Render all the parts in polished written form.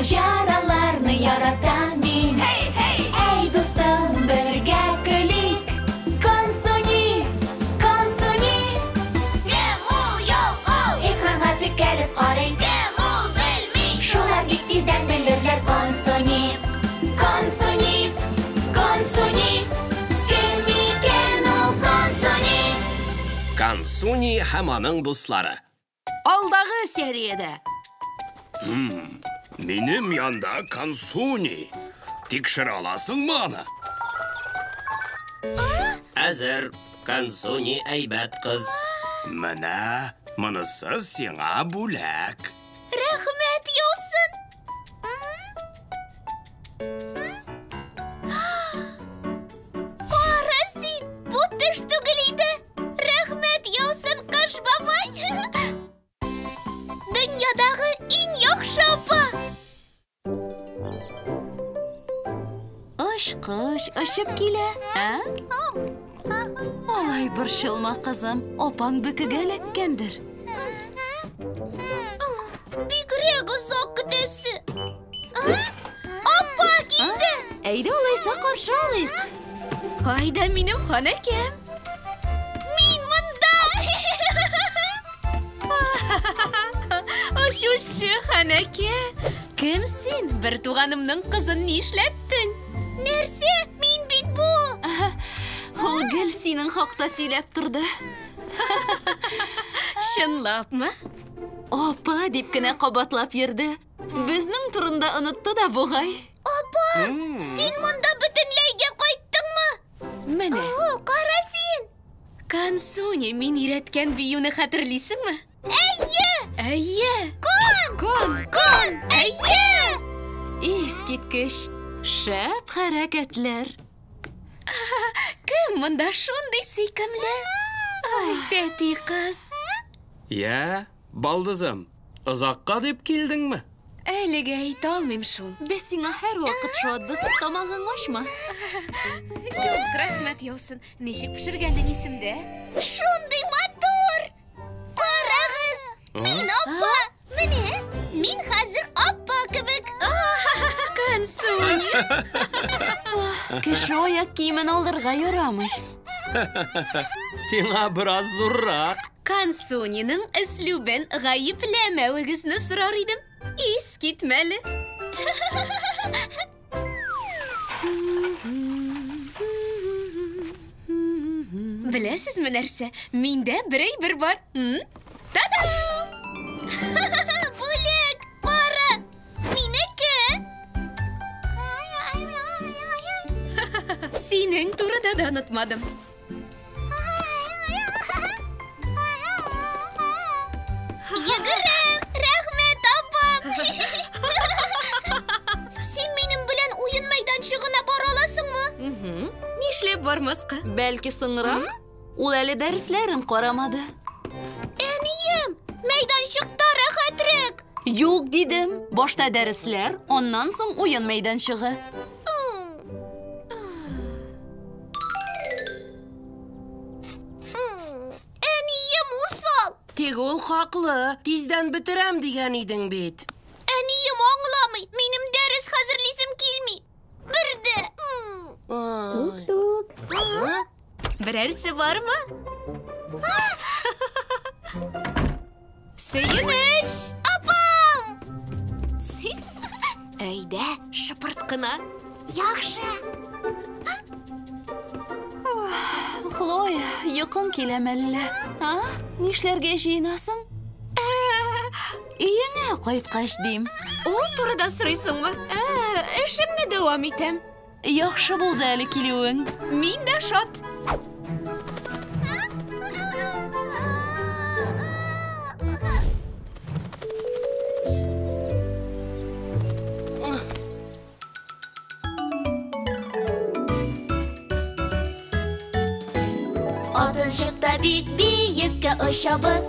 Маҗараларны яратам мин. Һей, һей! Әй, дустым, бергә көлик. Консуни, Консуни. Кем ул, юк ул? Экранга текәлеп карый. Кем ул, белми. Шулар бик тиздән белерләр. Консуни, Консуни, Консуни. Кем икән ул Консуни? Консуни һәм аның дуслары. Алдагы сериядә. Минем янда Консуни. Тикшерә аласыңмы аны? Әзер. Консуни әйбәт кыз. Менә монысы сиңа бүләк. Рәхмәт яусын. Кара син, бу төш түгел иде. Рәхмәт яусын, Кыш бабай. Дөньядагы иң яхшы апа. Очкыч очып килә, ә? Алай борчылма, кызым. Апаң бөкегә эләккәндер. Бигрәк озак көтәсе. Апа килде. Әйдә алайса каршы алыйк. Кайда минем ханәкәм? Мин монда. Очучы ханәкә! Кем син? Бер туганымның кызын нишләттең? Нәрсә? Мин бит бу. Ул гел синең хакта сөйләп торды. Чынлапмы? Апа дип кенә кабатлап йөрде. Безнең турында онытты да бугай. Апа, син монда бөтенләйгә кайттыңмы? Менә. О, кара син. Консуни, мин өйрәткән биюне хәтерлисеңме? Әйе! Әйе! Кон! Кон! Кон! Әйе! Искиткеч, шәп хәрәкәтләр. Кем монда шундый сөйкемле? Ай, тәти кыз. Я, балдызым, озакка дип килдеңме? Әлегә әйтә алмыйм шул. Без сиңа һәрвакыт шатбыз, тамагың ачма. Юк, рәхмәт яусын. Ничек пешергәнең исемдә? Шундый матур! Карагыз! Мин апа! Менә, мин хәзер апа кебек. Консуни! Кеше аяк киемен алырга ярамый. Сиңа бераз зуррак. Консуниның өслүбен гаепләмәвегезне сорар идем. Искитмәле. Беләсезме нәрсә? Миндә бер әйбер бар. Та-дам! Бүләк! Кара! Минеке! Синең турыда да онытмадым. Йөгерәм! Рәхмәт, апам! Син минем белән уен мәйданчыгына бара аласыңмы? Нишләп бармаска? Бәлки соңрак? Ул әле дәресләрен карамады. Әнием, мәйданчыкта рәхәтрәк. Юк, дидем. Башта дәресләр, аннан соң уен мәйданчыгы. Әнием усал. Тик ул хаклы. Тиздән бетерәм дигән идең бит. Әнием аңламый. Минем дәрес хәзерлисем килми. Бер дә. Ай. Берәрсе бармы? Сөенеч! Апам! Әйдә, шыпырт кына. Яхшы. Хлоя, йокың киләме әллә? А? Нишләргә җыенасың? Өеңә кайткач дим. Ул турыда сорыйсыңмы? Эшемне дәвам итәм. Яхшы булды әле килүең. Мин дә шат. Атышыкта бик биеккә очабыз.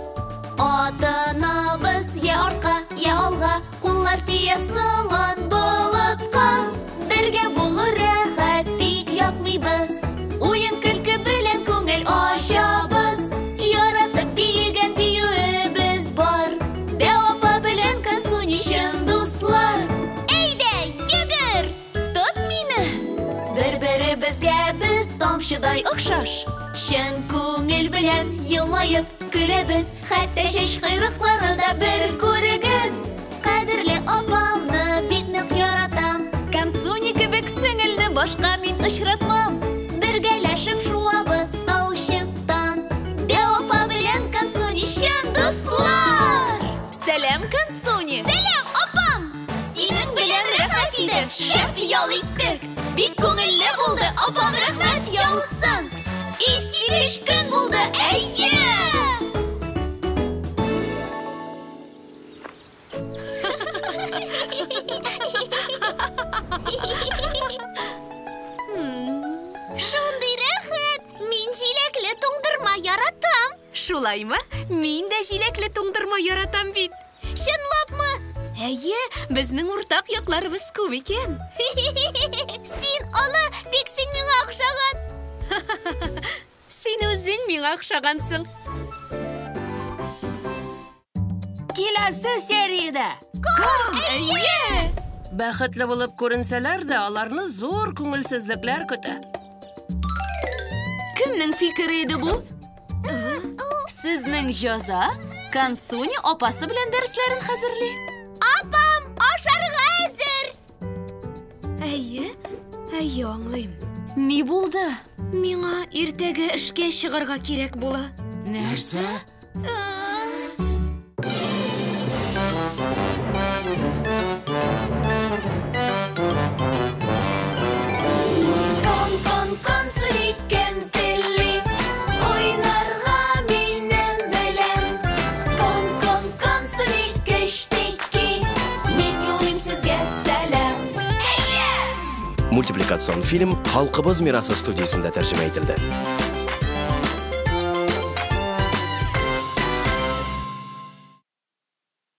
Атынабыз я артка, я алга. Куллар тия сыман болытка. Бергә булыр рәхәт, тик ятмыйбыз. Уен көлке белән күңел ачабыз. Яратып биегән биюебез бар. Дәү апа белән Консуни чын дуслар. Тамчыдай охшаш. Чын күңел белән елмаеп көләбез, хәтта чәч койрыклары да бер күрегез. Кадерле апамны бик нык яратам. Консуни кебек сеңелне башка мин очратмам. Бергәләшеп шуабыз таучыктан. Дәү апа белән Консуни чын дуслар. Сәлам, Консуни. Сәлам, апам. Синең белән рәхәт иде, шәп ял иттек. Бик күңелле булды, апам, рәхмәт яусын. Искиткеч көн булды, әйе! Шундый рәхәт! Мин җиләкле туңдырма яратам. Шулаймы? Мин дә җиләкле туңдырма яратам бит. Чынлапмы? Әйе, безнең уртак якларыбыз күп икән. Син олы, тик син миңа охшаган. Син үзең миңа охшагансың. Киләсе сериядә. Ком, әйе! Бәхетле булып күренсәләр дә, аларны зур күңелсезлекләр көтә. Кемнең фикере иде бу? Сезнең җаза Консуни апасы белән дәресләрен хәзерли. Апам, ашарга әзер! Әйе, әйе, аңлыйм. Ни булды? Миңа иртәгә эшкә чыгарга кирәк була. Нәрсә? Кон, кон, Консуни кем тели? Уйнарга минем белән. Кон, кон, Консуни кечтеки. Мин юлыйм сезгә сәлам. Әйе! Мультипликацион фильм Халкыбыз мирасы студиясендә тәрҗемә ителде.